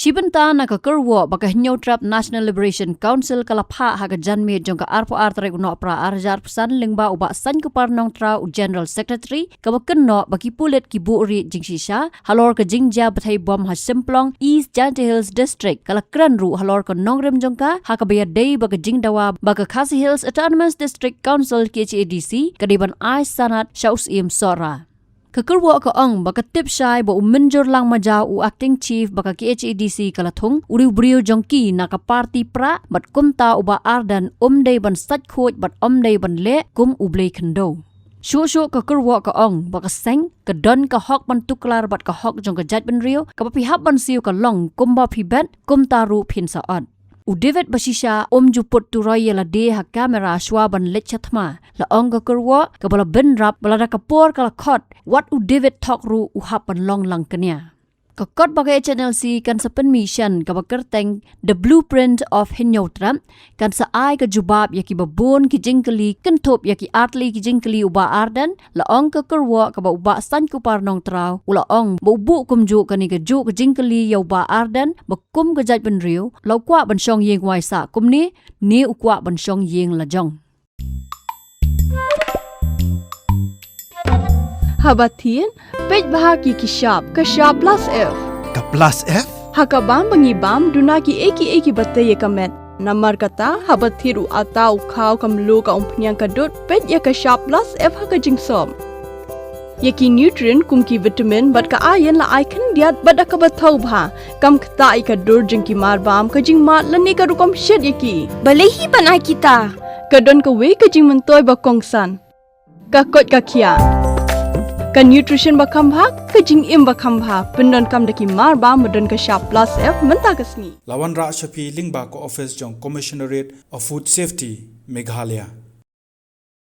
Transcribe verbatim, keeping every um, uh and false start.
Shibynta na ka kyrwoh ba ka Hynñiewtrep National Liberation Council ka la phah ha ka janmiet jong ka arphew ar tarik u Nohprah arhajar arphew san lyngba u Bah Saiñkupar Nongtraw, u General Secretary, kaba kynnoh ba ki pulit ki buhrieh jingshisha halor ka jingjia bthei bom ha Shymplong, East Jaintia Hills District, ka la kren ruh halor ka nongrim jong ka ha kaba ïadei bad ka jingdawa ba ka Khasi Hills Autonomous District Council, K H A D C, ka dei ban ai sanad sha u Syiem Sohra. Ka kyrwoh ka ong ba ka tip shai ba u Mynjurlang Majaw, u Acting Chief ba ka K H A D C, ka la thung u riew briew jong ki na ka party prah, bad kumta u Bah Ardent um dei ban sait khuid bad um dei ban leh kum u Blei khyndew. Shuh shuh ka kyrwoh ka ong ba ka seng ka don ka hok ban tuklar bad ka hok jong ka jaitbynriew, kaba phi hap ban siew ka long kumba phi bet, kumta ruh phin sa ot. U David ba shisha um ju put turoi ïa lade ha kamera shuwa ban leit sha thma, la ong ka kyrwoh, kaba la bynrap ba lada ka por ka la khot, wat u David thok ruh u hap ban long lang kñia. Ka kot ba ka H N L C kan sa pynmih shen kaba kyrteng The Blueprint of Hynñiewtrep, kan sa ai ka jubab ïa kiba bun ki jingkylli, kynthup ïa ki artylli ki jingkylli u Bah Ardent, la ong ka kyrwoh, kaba u Bah Saiñkupar Nongtraw u la ong ba u buh kumjuh kane kajuh ka jingkylli ïa u Bah Ardent, ba kum ka jaitbynriew, la u kwah ban shong ïing wai sah kumne, ne u kwah ban shong ïing lajong. Haba thied, peit bha ki ki shap, ka shap plus F. Ka plus F? Ha ka bam ba ngi bam, duna kiei kiei kiba tei ïa ka met. Namar kata, haba thied u atta, u khaw, ka mluh, ka umphniang, ka dud, peit ïa ka shap plus F ha ka jingsop. Ïa ki nutrient kum ki vitamin bad ka iron la ai khyndiat bad da kaba thaw bha. Kam ktah ïa ka dur jong ki marbam, ka jingmad lane ka rukom shet ïa ki. Balei hi ban ai kita? Ka don kawei ka jingmyntoi ba kongsan. Ka koit ka khiah. Ka nutrition ba kham bha, ka jingim ba kham bha. Pyndonkam da ki marbam ba don ka shap plus F mynta ka sngi. La wanrah sha phi lyngba ka office jong Commissionerate of Food Safety, Meghalaya.